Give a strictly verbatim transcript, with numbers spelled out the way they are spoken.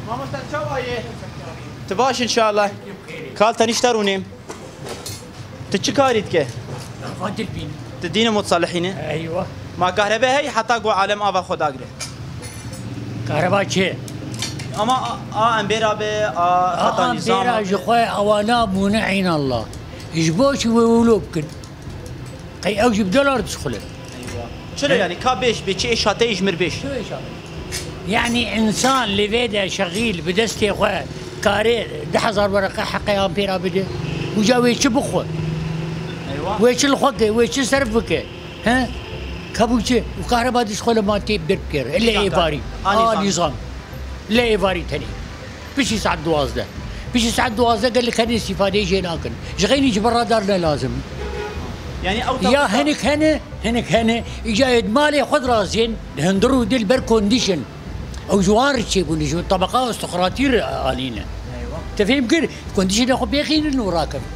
Mamoste çawa yê? Tu baş inşallah. Kal te nişte rûnêm. Tu çi karî dike? Fadil bin. Tu dînî mutsalihî ne? Eywa. Ma kahrebe hey heta ku alem ava xwe dagre. Kahreba çi? Ama a, a em bêra be, a xeta nîzam. Bêra ji xwe ewana bûne eynallah. Ji bo çi wê wilo bikin? Qey ew jî bi dolar dişxulin. Çilo yani ka bêj bê çi êş hate ji mir bêj. Çi êş hate? Yani insan li vê de şexîl bi destê xwe karê du hezar wereqe heqê ampêra bide. Uca wê çi bixwe? Eywa. Wê çi li xwe ke, wê çi serf bike? He? Kabû çi? Û kahreba dişxule ma tê bir bikêr. Lê êvarî. A nîzam. Lê êvarî tenê. Piştî saet duwazdeh. Piştî saet duwazdeh gelek hene îstîfadeyê jê nakin. Ji xeynî ji ber radar ne lazim. Yani ew Ya tabaka- hinek hene, hinek hene. Îca êd malê xwe dirazên, di hundir û dil ber condition. Ew ji wan re çêbûne, ji tabeqa aristokratî re alîne. Eywa. Te fêm kir, conditionê xwe pêxînin û rakevin.